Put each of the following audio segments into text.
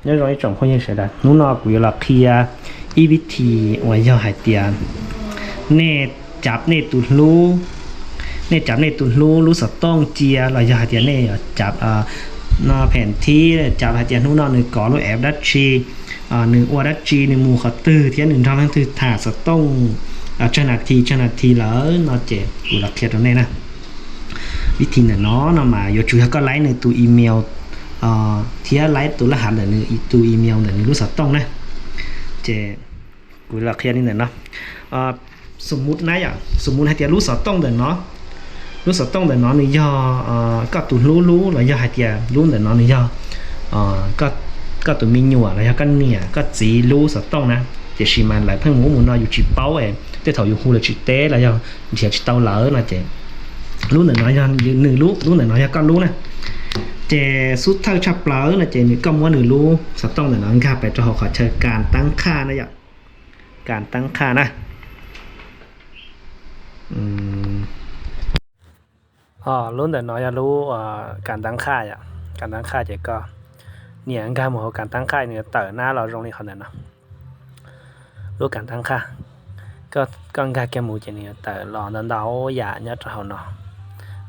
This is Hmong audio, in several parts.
Nyob zoo ib tsoom phooj ywg sawv daws, hnub no kuv yuav los qhia ib vib thi uas yog hais tias nej cav nej tus hlub, nej cav nej tus hlub lub xov tooj cia los yog hais tias nej cav no phem thib cav hais tias hnub no nws kov lub app dab tsi, nws ua dab tsi, nws mus qhov twg thiab nws nrog leej twg tham xov tooj tsawg nas this tsawg nas this lawm no ces kuv los qhia rau nej na. Vib thi ntawm no no mas yuav tsum yog koj laib nws tus email thiab laib tus laj hav ntawm nws tus email ntawm nws lub xov tooj na. Ces kuv los qhia li ntawm no. Xum mus na yom, xum mus hais tias lub xov tooj ntawm no, lub xov tooj ntawm no nws yog koj tus hlub lub los yog hais tias lub ntawm no nws yog koj tus me nyuam los yog koj niam koj txiv lub xov tooj na. Tiam sis mas lawv pheej mus ub mus no yus tsis paub es tej thaum yus hu lawv tsis teb los yog nrhiav tsis tau lawv no ces lub ntawm no yog nws lub, lub ntawm no yog koj lub na. Ces xub thawj tshaj plaws no ces nws, koj muab nws lub xov tooj ntawm no nkag pais rau hauv qhov chaw kas tab qhaj na yom, kas tab qhaj na. Lub ntawm no yog lub kas tab qhaj yom, kas tab qhaj ces koj nias nkag mus hauv kas tab qhaj nws yuav tawm nab los zoo li qhov ntawm no. Lub kas tab qhaj, koj nkag kiag mus ces nws yuav tawm los ntau ntau yam nyob rau hauv no.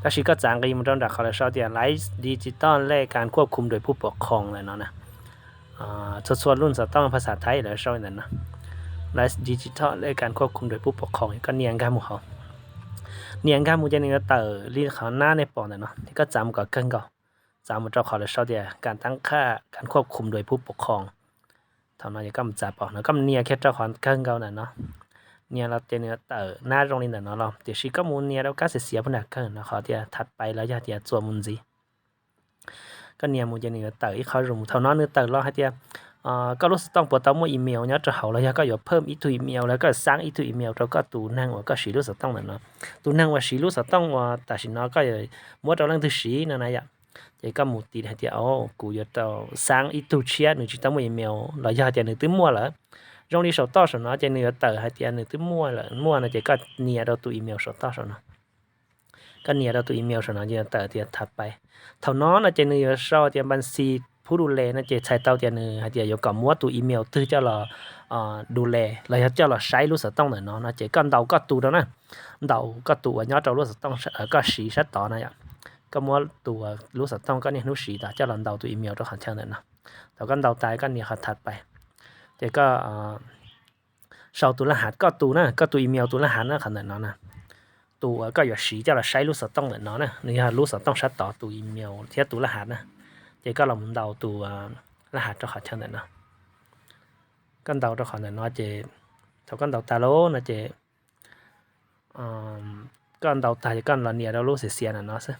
Tab sis koj txav nqis mus rau nram qhov lawv sau tias ไลฟ์ดิจิทัล และการควบคุมโดยผู้ปกครอง ntawm no na. Txhua txhua lub xov tooj phas xas thaib lawv sau li ntawm no, ไลฟ์ดิจิทัล และการควบคุมโดยผู้ปกครอง koj nias nkag mus hauv. Nias nkag mus ces nws yuav tawm li qhov nab nej pom ntawm no, ces koj txav mus kom kawg nkaus, txav mus rau qhov lawv sau tias การตั้งค่าการควบคุมโดยผู้ปกครอง. Thaum no ces koj mus txav pom no, koj mus nias kiag rau qhov kawg nkaus ntawm no. Nias los ces nws yuav tawm nab zoo li ntawm no los, tiam sis koj mus nias rau kab xiav xiav puag nram kawg no qhov tias ถัดไป los yog tias txuas mus ntxiv. Koj nias mus ces nws yuav tawm ib qho zoo mus. Thaum no nws tawm los hais tias koj lub xov tooj puas tau muaj email nyob rau hauv los yog koj yuav phawm ib tug email los koj yuav xaab ib tug email rau koj tus neeg uas koj siv lub xov tooj ntawm no. Tus neeg uas siv lub xov tooj uas tam sim no koj yuav muab rau leej twg siv no na yom. Ces koj mus tiv hais tias o, kuv yuav tau xaab ib tug tshiab nws tsis tau muaj email los yog hais tias nws twb muaj lawm. Zoo li saum toj saum no ces nws yuav tawm hais tias nws twb muaj lawm, muaj no ces koj nias rau tus email saum toj saum no. Koj nias rau tus email saum no ces yuav tawm tias ถัดไป. Thaum no no ces nws yuav sau tias บัญชีผู้ดูแล no ces txhais tau tias nws hais tias yuav kom muab tus email twg coj los du le los yog coj los saib lub xov tooj ntawm no no ces koj ntaus koj tus rau na. Ntaus koj tus uas nyob rau lub xov tooj koj siv sab tod na yom. Koj muab tus lub xov tooj koj niaj hnub siv tas coj los ntaus tus email rau qhov chaw ntawm no. Thaum koj ntaus tas koj nias qhov ถัดไป. Ces koj sau tus laj hav koj tus na, koj tus email tus laj hav na qhov ntawm no na. Tus uas koj yuav siv coj los saib lub xov tooj ntawm no na, nws yog lub xov tooj sab tod tus email thiab tus laj hav na. Ces koj los mus ntaus tus laj hav rau qhov chaw ntawm no. Koj ntaus rau qhov ntawm no ces thaum koj ntaus tas lawm no ces koj ntaus tag ces koj los nias rau lub xiav xiav ntawm no xwb.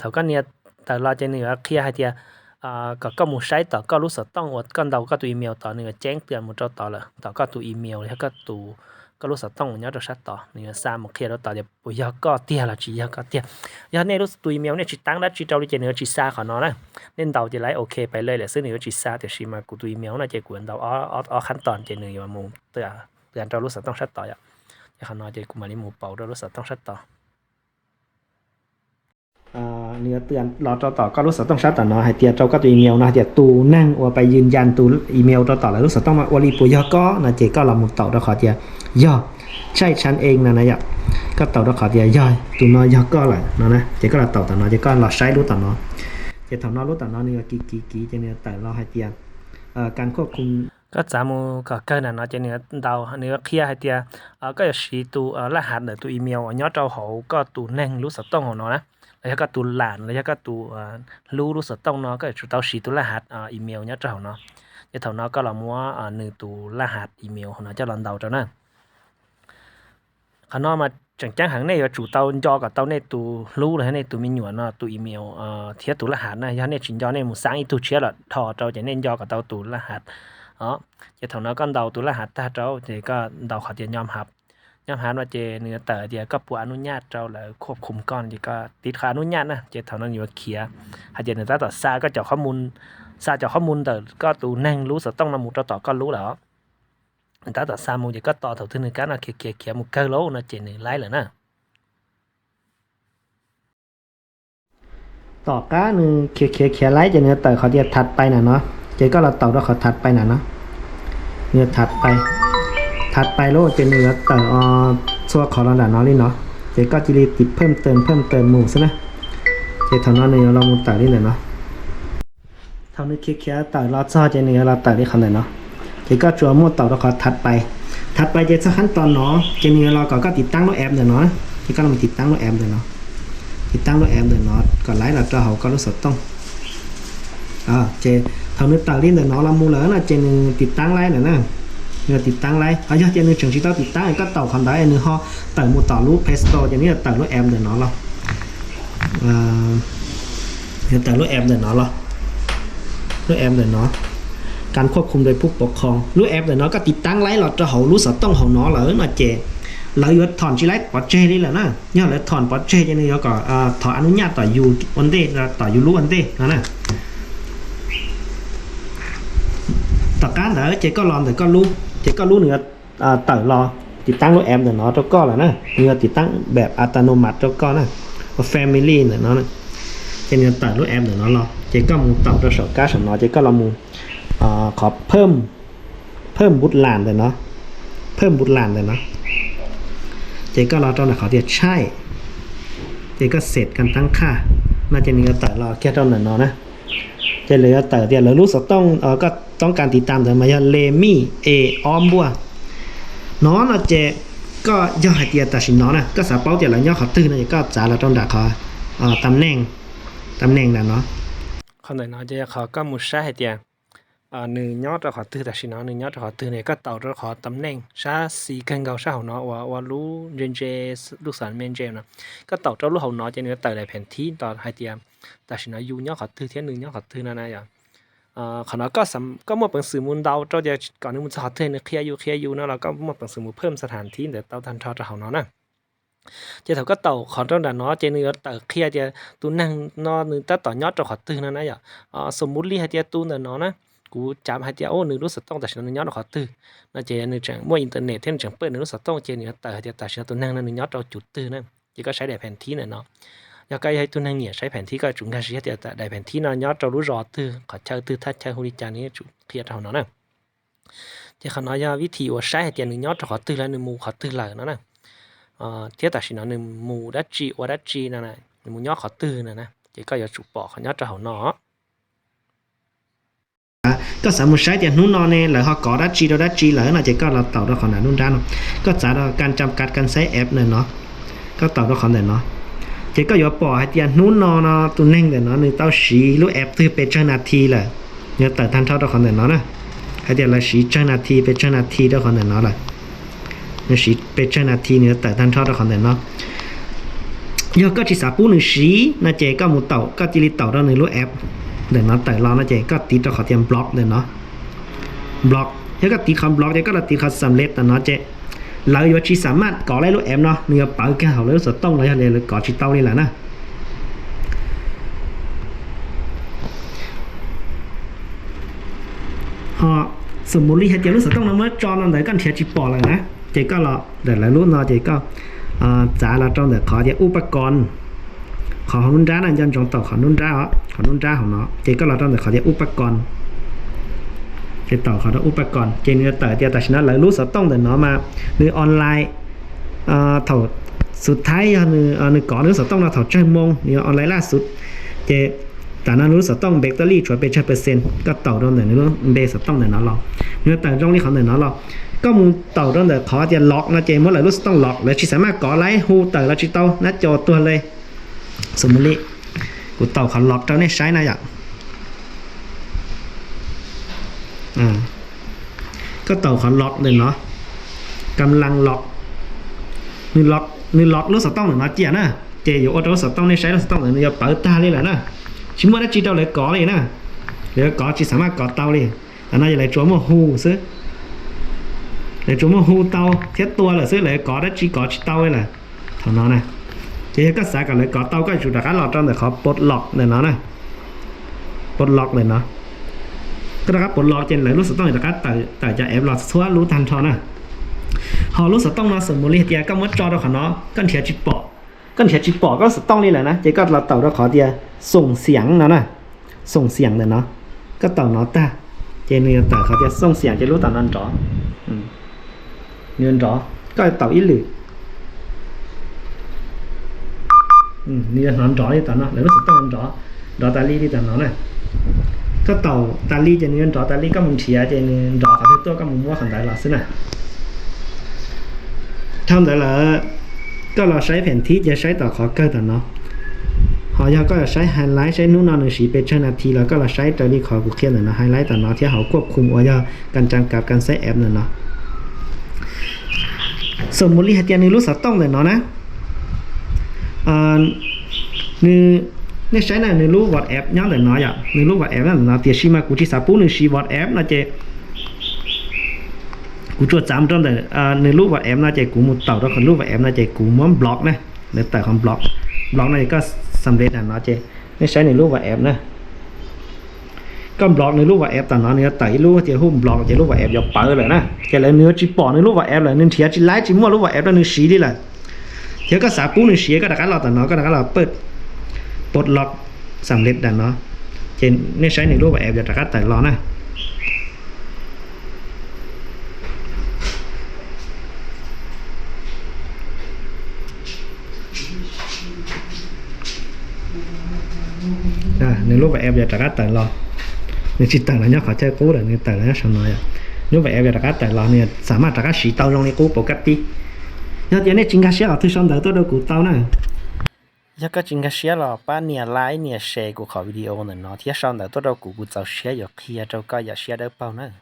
Thaum koj nias tawm los ces nws yuav qhia hais tias kom koj mus saib tom koj lub xov tooj uas koj ntaus koj tus email tod, nws yuav ceeb tws mus rau tod lawm, tom koj tus email los yog koj tus, koj lub xov tooj uas nyob rau sab tod, nws yuav xa mus qhia rau tod tias puas yog koj tiag los tsis yog koj tiag. Yog nej tus email nej tsis tab dab tsi rau li ces nws yuav tsis xa qhov no na. Nej ntaus ces laiv ok pais lawm xwb, nws yuav tsis xa, tiam sis mas kuv tus email no ces kuv yuav ntaus ob qhab tos ces nws yuav mus tws rau lub xov tooj sab tod yom. Ces qhov no ces kuv mam li mus pauv rau lub xov tooj sab tod. Nws yuav tws los rau tom koj lub xov tooj sab tom no hais tias rau koj tus email no hais tias tus neeg uas pais yws yas tus email rau tom lawv lub xov tooj no ua li puas yog koj no ces koj los mus taus rau qhov tias yog, ใช่ฉันเอง no na yom. Koj taus rau qhov tias yog tus no yog koj lawm no na, ces koj los taus tom no ces koj los saib lub tom no. Ces thaum no lub tom no nws yuav kiv kiv kiv ces nws yuav tawm los hais tias การควบคุม. Koj txav mus kom kawg ntawm no ces nws yuav ntaus, nws yuav qhia hais tias koj yuav siv tus laj hav ntawm tus email uas nyob rau hauv koj tus neeg lub xov tooj hauv no na, los yog koj tus lam los yog koj tus hlub lub xov tooj no koj yuav tsum tau siv tus laj hav email nyob rau hauv no. Ces thaum no koj los muab nws tus laj hav email hauv no coj los ntaus rau na. Qhov no mas tseem ceeb heev, nej yuav tsum tau nco kom tau nej tus hlub los yog nej tus me nyuam no tus email thiab tus laj hav na. Yog nej tsis nco nej mus xaab ib tug tshiab los dhos rau ces nej nco kom tau tus laj hav os. Ces thaum no koj ntaus tus laj hav tag rau ces koj ntaus qhov tias ยอมรับ. ยอมรับ no ces nws yuav tawm tias koj puas อนุญาต rau lawv ควบคุม koj no ces koj tiv qhov อนุญาต na. Ces thaum no nws yuav khiav hais tias nws tab tom xa koj cov qhob mus, xa cov qhob mus ntawm koj tus neeg lub xov tooj no mus rau tom koj lub lawm os. Nws tab tom xa mus ces koj tos thaum twg nws kab no khiav khiav khiav mus kawg lauj no ces nws laib lawm na. Tom qab nws khiav khiav khiav laib ces nws yuav tawm qhov tias thav pais na no, ces koj los taus rau qhov thav pais na no. Nws yuav thav pais, thav pais lawm ces nws yuav tawm txhua qhov los nram no li no, ces koj cia li tim phawm tawm phawm tawm mus xwb na. Ces thaum no nws yuav los mus tawm li ntawm no. Thaum nws khiav khiav tawm los txog ces nws yuav los tawm li qhov ntawm no. Ces koj tsuas muaj taus rau qhov thav pais. Thav pais ces txog qhab tos no ces nws yuav los kom koj tiv taab lub app ntawm no. Ces koj los tiv taab lub app ntawm no, tiv taab lub app ntawm no kom laib los rau hauv koj lub xov tooj. Ces thaum nws tawm li ntawm no los mus lawm no ces nws tiv taab laib lawm na. Nws tiv taab laib, ho yog tias nws tseem tsis tau tiv taab, koj taus qhov ntawd nws ho tawm mus tom lub Play Store ces nws yuav tawm lub app ntawm no los. Yuav tawm lub app ntawm no los, lub app ntawm no, Kan Khuab Khum Dej Pub Pov Khoo. Lub app ntawm no koj tiv taab laib los rau hauv lub xov tooj hauv no lawm no ces lawv yuav thom tsis laib pov tseg li lawm na. Yog lawv thom pov tseg ces nws yuav kom thom a nub nyaj tom yus ua ntej, tom yus lub ua ntej no na. Tom qab ntawd ces koj los ntawm koj lub, ces koj lub nws yuav tawm los tiv taab lub app ntawm no rau koj lawm na. Nws yuav tiv taab npam a ta no mas rau koj na, ua family ntawm no. Ces nws yuav tawm lub app ntawm no los ces koj mus taus rau saum kab saum no ces koj los mus qhov phawm, phawm nput las ntawm no, phawm nput las ntawm no. Ces koj los rau ntawm qhov tias tshaij, ces koj xet kan taab khaj no ces nws yuav tawm los kiag rau ntawm no na. Ces lawv yuav tawm tias lawv lub xov tooj koj toob kas tiv tas ntawd mas yog le mij e ob npuaj no no ces koj yog hais tias tam sim no na koj xav paub tias lawv nyob qhov twg no ces koj txav los rau nram qhov tam neej, tam neej ntawm no. Qhov ntawm no ces yog qhov koj mus saib hais tias nws nyob rau qhov twg tam sim no, nws nyob rau qhov twg no, koj taus rau qhov tam neej sab xis kawg nkaus sab hauv no uas ua lub ntse ntse, lub xam me ntse no. Koj taus rau lub hauv no ces nws yuav tawm daim phem thib tos hais tias tam sim no yus nyob qhov twg thiab nws nyob qhov twg no na yom. Qhov no koj muaj peev xwm mus ntaus rau tias kom nws mus txog qhov twg nws qhia yus qhia yus no los koj muaj peev xwm mus phawm xa tham thib ntawd tau tag nrho rau hauv no na. Ces thaum koj taus qhov rau nram no ces nws yuav tawm qhia tias tus neeg no nws tab tom nyob rau qhov twg no na yom. Xus mus li hais tias tus ntawm no na, kuv cav hais tias o nws lub xov tooj tam sim no nws nyob rau qhov twg no ces nws tseem muaj internet thiab nws tseem pawj nws lub xov tooj ces nws yuav tawm hais tias tam sim no tus neeg no nws nyob rau cus twg na. Ces koj saib daim phem thib ntawm no. Yog koj yog ib tug neeg nyiam saib phem thib koj yuav tsum nkag siab tias daim phem thib no nyob rau lub zos twg, qhov chaw twg, thaj chaw hu li cas nws yuav tsum qhia rau hauv no na. Ces qhov no yog vib thim uas saib hais tias nws nyob rau qhov twg lawm, nws mus qhov twg lawm no na. Thiab tam sim no nws mus dab tsi ua dab tsi no, nws mus nyob qhov twg no na, ces koj yuav tsum pom qhov nyob rau hauv no. Koj xav mus saib tias hnub no ne lawv ho kov dab tsi rau dab tsi lawm no ces koj los taus rau qhov ntawm nruab nrab no. Koj txav rau kan cam kav kan saib app ntawm no, koj taus rau qhov ntawm no. Ces koj yuav pom hais tias hnub no no tus neeg ntawm no nws tau siv lub app twg pes tsawg nas this lawm, yuav tawm tag nrho rau qhov ntawm no na. Hais tias lawv siv tsawg nas this pes tsawg nas this rau qhov ntawm no lawm. Nws siv pes tsawg nas this nws yuav tawm tag nrho rau qhov ntawm no. Yog koj tsis xav pub nws siv no ces koj mus taus, koj cia li taus rau nws lub app ntawm no tawm los no ces koj tiv rau qhov tias block ntawm no. Block, yog koj tiv qhov block ces koj los tiv qhov xam lej ntawm no ces lawv yuav tsis xam maj kov lawv lub app no, nws yuav pawv kiag hauv lawv lub xov tooj los yog li lawv kov tsis tau li lawm na. Ho xus mus li hais tias lub xov tooj no muab tso no ntawd koj nrhiav tsis pom lawm na, ces koj los ntawm lawv lub no ces koj txav los rau ntawm qhov tias uj paj kos, qhov hauv nruab nrab na, nco ntsoov taus qhov nruab nrab, qhov nruab nrab hauv no ces koj los rau ntawm qhov tias uj paj kos, ces taus qhov rau uj paj kos ces nws yuav tawm tias tam sim no lawv lub xov tooj ntawm no mas nws online thaum xub thaib yog nws kov nws lub xov tooj no thaum tsawg moo nws yog online laj xub, ces tam no nws lub xov tooj npe toj lij tshuav pes tsawg percent, koj taus rau ntawm nws lub npe xov tooj ntawm no los, nws yuav tawm zoo li qhov ntawm no los. Koj mus taus rau ntawm qhov tias log no ces muab lawv lub xov tooj log, lawv tsis xam maj kov laib hu tawm los tsis tau, nab co tuag li. Xus mus li, kuv taus qhov log rau nej saib na yom. Koj taus qhov log ntawm no, kam laj log, nws log lub xov tooj ntawm no cia na, ces yuav ua rau lub xov tooj nej saib lub xov tooj ntawm nws yuav pawv tag li lawm na. Tsis muaj dab tsi rau lawv kov li na, lawv kov tsis xam maj kov tau li. Tam no yog lawv tsuas muaj hu xwb, lawv tsuas muaj hu tau thiab tua lawm xwb, lawv kov dab tsi kov tsis tau li lawm. Thaum no na, ces yog koj xav kom lawv kov tau koj yuav tsum rov qab los rau ntawm qhov pov log ntawm no na, pov log ntawm no. Koj rov qab pov log ces lawv lub xov tooj rov qab tawm cov app los txhua lub tag nrho na. Ho lub xov tooj no xus mus li hais tias koj muab tso rau qhov no koj nrhiav tsis pom, Koj nrhiav tsis pom koj lub xov tooj li lawm na, ces koj los taus rau qhov tias xoom xiam no na, xoom xiam ntawm no. Koj taus no tag, ces nws yuav tawm qhov tias xoom xiam ces lub tom no nrov, nws yuav nrov. Koj taus ib lwm, nws yuav hnov nrov li tom no, lawv lub xov tooj nrov, nrov tas li li tom no na. Koj taus tas li ces nws yuav nrov tas li, koj mus nrhiav ces nws nrov qhov twg tuaj koj mus muab qhov ntawd los xwb na. Dhau ntawd lawm, koj los saib phem thib ces saib tom qhov kawg tom no. Ho yog koj yuav saib highlight, saib hnub no nws siv pes tsawg nas this los koj los saib raws li qhov kuv qhia ntawm no, highlight tom no thiab hauv kuaj khum uas yog kas tsaa kav kas xaib app ntawm no. Xom mus li hais tias nws lub xov tooj ntawm no na, nws, nej saib na, nws lub WhatsApp nyob ntawm no yom, nws lub WhatsApp nyob ntawm no, tiam sis mas kuv tsis xav pub nws siv WhatsApp no ces kuv tsuas txav mus rau ntawm nws lub WhatsApp no ces kuv mus taus rau qhov lub WhatsApp no ces kuv muab block na, nws tawm qhov block, block no ces koj xam lev nram no ces nej saib nws lub WhatsApp na. Koj block nws lub WhatsApp tom no nws yuav tawm ib lub tias hu block ces lub WhatsApp yuav pawv lawm na, ces lawv nws yuav tsis pom nws lub WhatsApp lawm, nws nrhiav tsis laib tsis muaj lub WhatsApp rau nws siv li lawm. Thiab koj xav pub nws siv koj rov qab los tom no, koj rov qab los pawj pos log xam lev nram no, ces nej saib nws lub WhatsApp yuav rov qab tawm los na. Nws lub WhatsApp yuav rov qab tawm los. Nws tsis tawm los nyob qhov chaw qub lawm, nws tawm los nyob saum no yom. Lub WhatsApp yuav rov qab tawm los, nws xam maj rov qab siv tau zoo li qub pov kab tib. Yog tias nej tsis nkag siab qhov twg sau ntawv tuaj rau kuv tau na. Yog koj tsis nkag siab los pab nias like nias share kuv qhov video ntawm no thiab sau ntawv tuaj rau kuv, kuv txaus siab yuav qhia rau koj yam siab dawb paug na.